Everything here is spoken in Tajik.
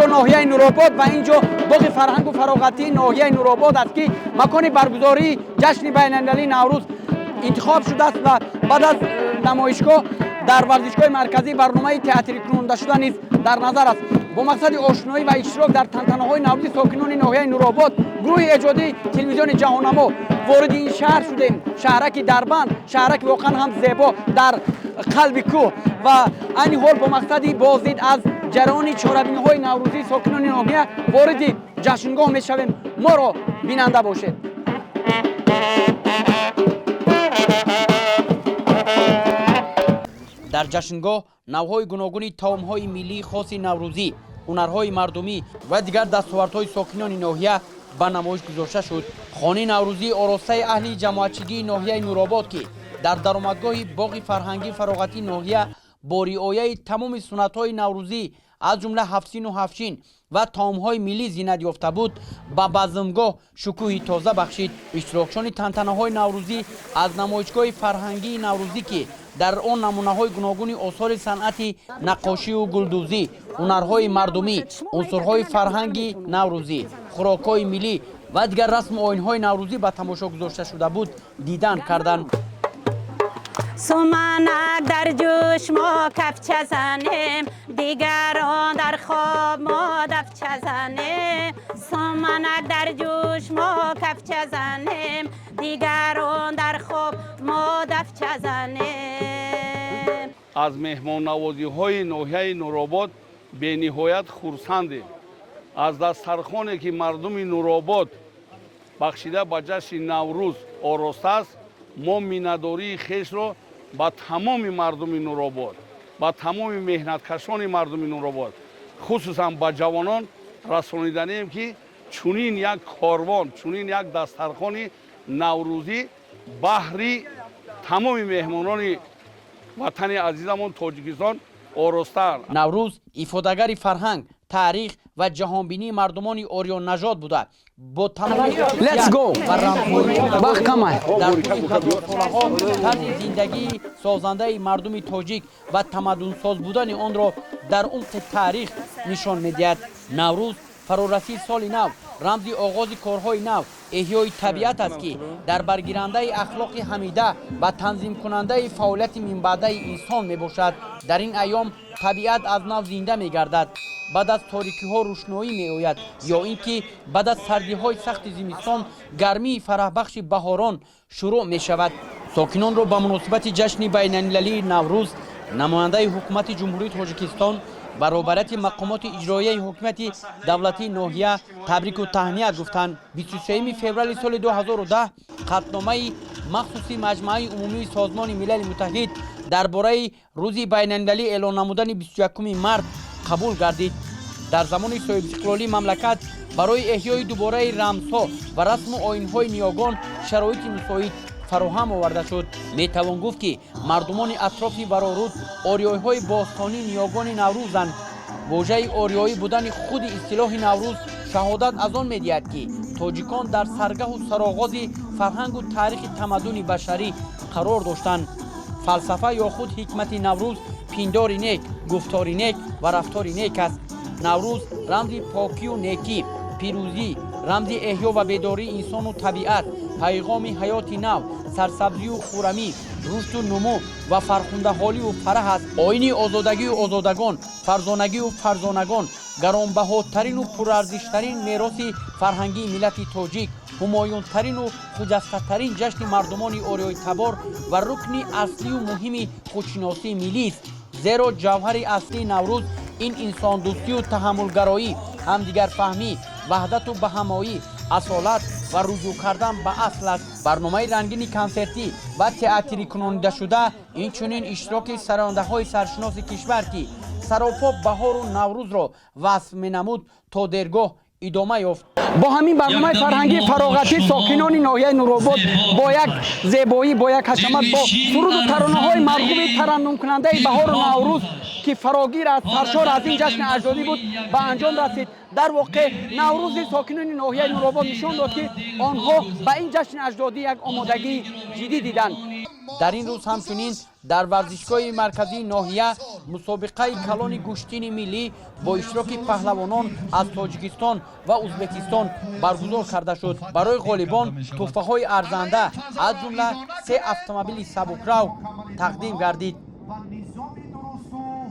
Инҷо ноҳияи Нуробод ва инҷо боғи фарҳангу фароғатии ноҳияи Нуробод аст, ки макони баргузории ҷашни байналмилалии Наврӯз интихоб шудааст ва баъд аз намоишгоҳ дар варзишгоҳи марказӣ барномаи театрикунондашуда низ дар назар аст. Бо мақсади ошноӣ ва иштирок дар тантанаҳои наврӯзи сокинони ноҳияи Нуробод, гурӯҳи эҷодии телевизиони Ҷаҳоннамо вориди ин шаҳр шудем. Шаҳраки Дарбанд, шаҳраки воқеан ҳам зебо дар қалби кӯҳ, ва айни ҳол бо мақсади боздид аз ҷараёни чорабиниҳои наврӯзии сокинони ноҳия вориди ҷашнгоҳ мешавем. Моро бинанда бошед. Дар ҷашнгоҳ навъҳои гуногуни таомҳои миллии хоси наврӯзӣ, ҳунарҳои мардумӣ ва дигар дастовардҳои сокинони ноҳия ба намоиш гузошта шуд. Хони наврӯзии оростаи аҳли ҷамоатчигии ноҳияи Нуробод, ки дар даромадгоҳи боғи фарҳангӣ фароғатии ноҳия бо риояи тамоми суннатҳои наврӯзӣ, аз ҷумла ҳафтсину ҳафтшин ва таомҳои миллӣ зинат ёфта буд, ба базмгоҳ шукӯҳи тоза бахшид. Иштирокчиёни тантанаҳои наврӯзӣ аз намоишгоҳи фарҳангии наврӯзӣ, ки дар он намунаҳои гуногуни осори санъати наққошию гулдӯзӣ, ҳунарҳои мардумӣ, унсурҳои фарҳанги наврӯзӣ, хӯрокҳои миллӣ ва дигар расму оинҳои наврӯзӣ ба тамошо гузошта шуда буд, дидан карданд. Суманак дар ҷӯш, мо кафча занем, дигарон дар хоб, мо дафча занем. Суманак дар ҷӯш, мо кафча занем, дигарон дар хоб, мо дафча занем. Аз меҳмоннавозиҳои ноҳияи Нуробод бениҳоят хурсандем. Аз дастархоне, ки мардуми Нуробод бахшида ба ҷашни Наврӯз оростааст, мо миннатдории хешро ба тамоми мардуми Нуробод, ба тамоми меҳнаткашони мардуми Нуробод, хусусан ба ҷавонон расониданем, ки чунин як корвон, чунин як дастархони наврӯзӣ баҳри тамоми меҳмонони ватани азизамон Тоҷикистон оростаанд. Наврӯз ифодагари фарҳанг, таърих ва ҷаҳонбинии мардумони ориённажод буда, бо тамоми Let's go! ва рамзҳои Вақт камай. дар тӯли ҳазорсолаҳо тарзи зиндагии созандаи мардуми тоҷик ва тамаддунсоз будани онро дар умқи таърих нишон медиҳад. Наврӯз фарорасии соли нав, рамзи оғози корҳои нав, эҳёи табиат аст, ки дар баргирандаи ахлоқи ҳамида ва танзимкунандаи фаъолияти минбаъдаи инсон мебошад. Дар ин айём табиат аз нав зинда мегардад, баъд аз торикиҳо рӯшноӣ меояд ё ин ки баъд аз сардиҳои сахти зимистон гармии фараҳбахши баҳорон шурӯъ мешавад. Сокинонро ба муносибати ҷашни байналмилалии Наврӯз намояндаи ҳукумати Ҷумҳурии Тоҷикистон, баробарияти мақомоти иҷроияи ҳокимияти давлатии ноҳия табрику таҳният гуфтанд. 23 феврали соли 2010 қатъномаи махсуси Маҷмааи умумии Созмони Милали Муттаҳид дар бораи рӯзи байналмилалӣ эълон намудани 21 март қабул гардид. Дар замони соҳибистиқлолии мамлакат барои эҳёи дубораи рамзҳо ва расму оинҳои ниёгон шароити мусоид фароҳам оварда шуд. Метавон гуфт, ки мардумони атрофи Вароруд ориёиҳои бостонии ниёгони наврӯзанд. Вожаи ориёӣ будани худи истилоҳи наврӯз шаҳодат аз он медиҳад, ки тоҷикон дар саргаҳу сароғози фарҳангу таърихи тамаддуни башарӣ қарор доштанд. Фалсафа ё худ ҳикмати Наврӯз пиндори нек, гуфтори нек ва рафтори нек аст. Наврӯз рамзи покию некӣ, пирӯзӣ, рамзи эҳё ва бедории инсону табиат, пайғоми ҳаёти нав, сарсабзию хурамӣ, рушду нумӯ ва фархундаҳолию фараҳ аст. Оини озодагию озодагон, фарзонагию фарзонагон, гаронбаҳотарину пурарзиштарин мероси фарҳангии миллати тоҷик, ҳумоюнтарину хуҷастатарин ҷашни мардумони ориёитабор ва рукни аслию муҳими худшиносии миллист. Зеро ҷавҳари аслии Наврӯз ин инсондӯстию таҳаммулгароӣ, ҳамдигарфаҳмӣ, ваҳдату баҳамоӣ, асолат ва руҷӯъ кардан ба асл аст. Барномаи рангини консертӣ ва театрикунонидашуда, инчунин иштироки сарояндаҳои саршиноси кишвар, ки саропо баҳору Наврӯзро васф менамуд, то дергоҳ идома ёфт. Бо ҳамин барномаи фарҳангии фароғатӣ сокинони ноҳияи Нуробод бо як зебоӣ, бо як ҳашамат, бо суруду таронаҳои марғуби тараннумкунандаи баҳору Наврӯз, ки фарогир аст, саршор аз ин ҷашни аҷдодӣ буд, ба анҷом расид. Дар воқеъ, наврӯзи сокинони ноҳияи Нуробод нишон дод, ки онҳо ба ин ҷашни аҷдодӣ як омодагии ҷиддӣ диданд. Дар ин рӯз ҳамчунин Дар варзишгоҳи марказии ноҳия мусобиқаи калони гӯштини миллӣ бо иштироки паҳлавонон аз Тоҷикистон ва Узбекистон баргузор карда шуд. Барои ғолибон тӯҳфаҳои арзанда, аз ҷумла се автомобили сабукрав, тақдим гардид.